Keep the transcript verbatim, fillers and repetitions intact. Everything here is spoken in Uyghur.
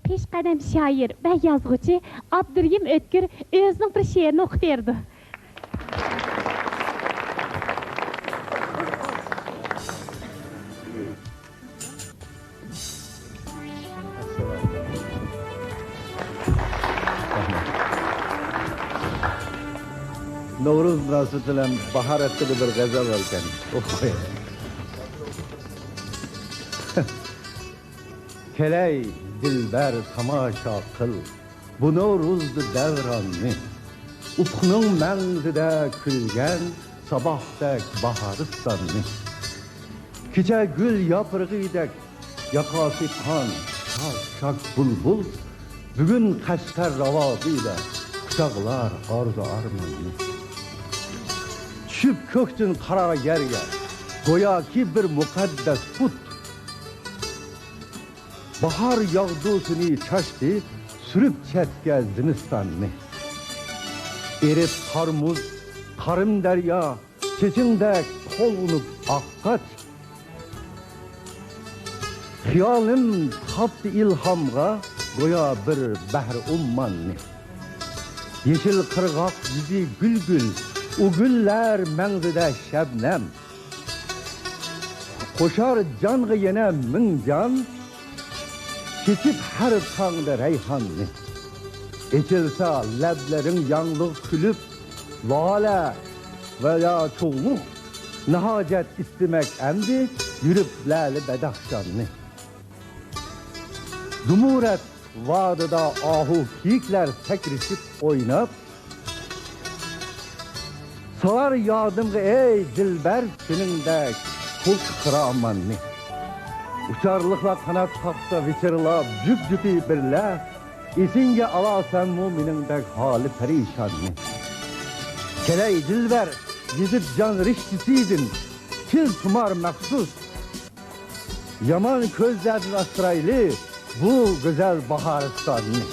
پېشقەدەم شائىر ۋە يازغۇچى ئابدۇرېھىم ئۆتكۈر ئۆزىنىڭ بىر شېئىرىنى ئوقۇپ بېرىدۇ. نورۇز مۇناسىۋىتى بىلەن باھار ھەققىدە بىر غەزەل باركەن، ئوقۇپ قوياي. كەلەي، دىلبەر، تاماشا قىل بۇ نورۇزدا دەۋراننى، ئۇپۇقنىڭ مەڭزىدە كۈلگەن ساباھتەك باھارىستاننى. كېچە گۈل ياپرىقىدەك ياقاسى قان، شاك-شاك بۇلبۇل، بۈگۈن قەشقەر راۋابىدە قۇچاقلار ئارزۇ-ئارماننى. چۈشۈپ كۆكتىن قارا يەرگە، گوياكى بىر مۇقەددەس پۇت. باھار ياغدۇسىنى چاچتى، سۈرۈپ چەتكە زىمىستاننى. ئېرىپ قار-مۇز، قارىم دەريا، چېچىڭدەك تولغىنىپ ئاققاچ، خىيالىم تاپتى ئىلھامغا گويا بىر بەھرى ئۇمماننى. يېشىل قىرغاق يۈزى گۈل-گۈل، ئۇ گۈللەر مەڭزىدە شەبنەم. قوشار جانغا يەنە مىڭ جان، چېچىپ ھەر تاڭدا رەيھاننى. ئېچىلسا لەبلىرىڭ ياڭلىق كۈلۈپ، لالە ۋە يا چوغلۇق، ناھاجەت ئىستىمەك ئەمدى يۈرۈپ لەلە بەدەخشاننى. زۇمرەت ۋادىدا ئاھۇ كىيىكلەر سەكرىشىپ ئويناپ، سالار يادىمغا ئەي دىلبەر سېنىڭدەك پۇل خىراماننى. ئۇچارلىقلار قانات قاقسا ۋىچىرلاپ جۈپ-جۈپى بىرلە، ئېسىڭگە ئالارسەنمۇ مېنىڭدەك ھالى پەرىشاننى؟ كەلەي دىلبەر، يېزىپ جان رىشتىسىدىن، كېل تۇمار مەخسۇس، يامان كۆزلەردىن ئاسرايلى بۇ گۈزەل باھارىستاننى.